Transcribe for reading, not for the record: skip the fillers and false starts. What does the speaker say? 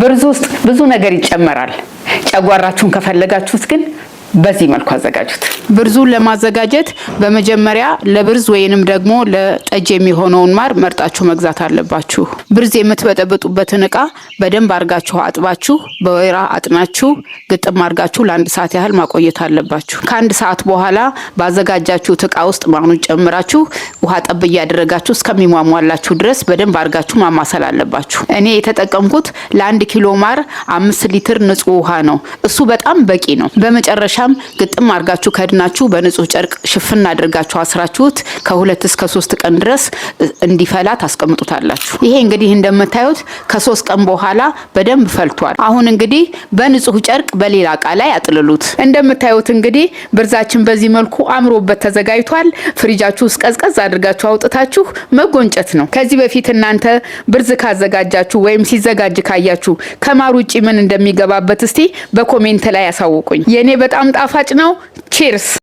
ብርዝ ውስጥ ብዙ ነገር ይጨመራል። ጨጓራችሁን ከፈለጋችሁት ግን በዚህ መልኩ አዘጋጁት። ብርዙን ለማዘጋጀት በመጀመሪያ ለብርዝ ወይንም ደግሞ ለጠጅ የሚሆነውን ማር መርጣችሁ መግዛት አለባችሁ። ብርዝ የምትበጠብጡበትን እቃ በደንብ አርጋችሁ አጥባችሁ፣ በወይራ አጥናችሁ፣ ግጥም አርጋችሁ ለ1 ሰዓት ያህል ማቆየት አለባችሁ። ከ1 ሰዓት በኋላ ባዘጋጃችሁት እቃ ውስጥ ማሩን ጨምራችሁ ውሃ ጠብ እያደረጋችሁ እስከሚሟሟላችሁ ድረስ በደንብ አርጋችሁ ማማሰል አለባችሁ። እኔ የተጠቀምኩት ለ1 ኪሎ ማር 5 ሊትር ንጹህ ውሃ ነው። እሱ በጣም በቂ ነው። በመጨረሻም ግጥም አርጋችሁ ከድናችሁ በንጹህ ጨርቅ ሽፍን አድርጋችሁ አስራችሁት ከ2 እስከ 3 ቀን ድረስ እንዲፈላ ታስቀምጡታላችሁ። ይሄ እንግዲህ እንደምታዩት ከ3 ቀን በኋላ በደንብ ፈልቷል። አሁን እንግዲህ በንጹህ ጨርቅ በሌላ እቃ ላይ አጥልሉት። እንደምታዩት እንግዲህ ብርዛችን በዚህ መልኩ አምሮበት ተዘጋጅቷል። ፍሪጃችሁ ውስጥ ቀዝቀዝ አድርጋችሁ አውጥታችሁ መጎንጨት ነው። ከዚህ በፊት እናንተ ብርዝ ካዘጋጃችሁ ወይም ሲዘጋጅ ካያችሁ ከማር ውጭ ምን እንደሚገባበት እስቲ በ comment ላይ ያሳውቁኝ። የእኔ በጣም ጣፋጭ ነው። Cheers።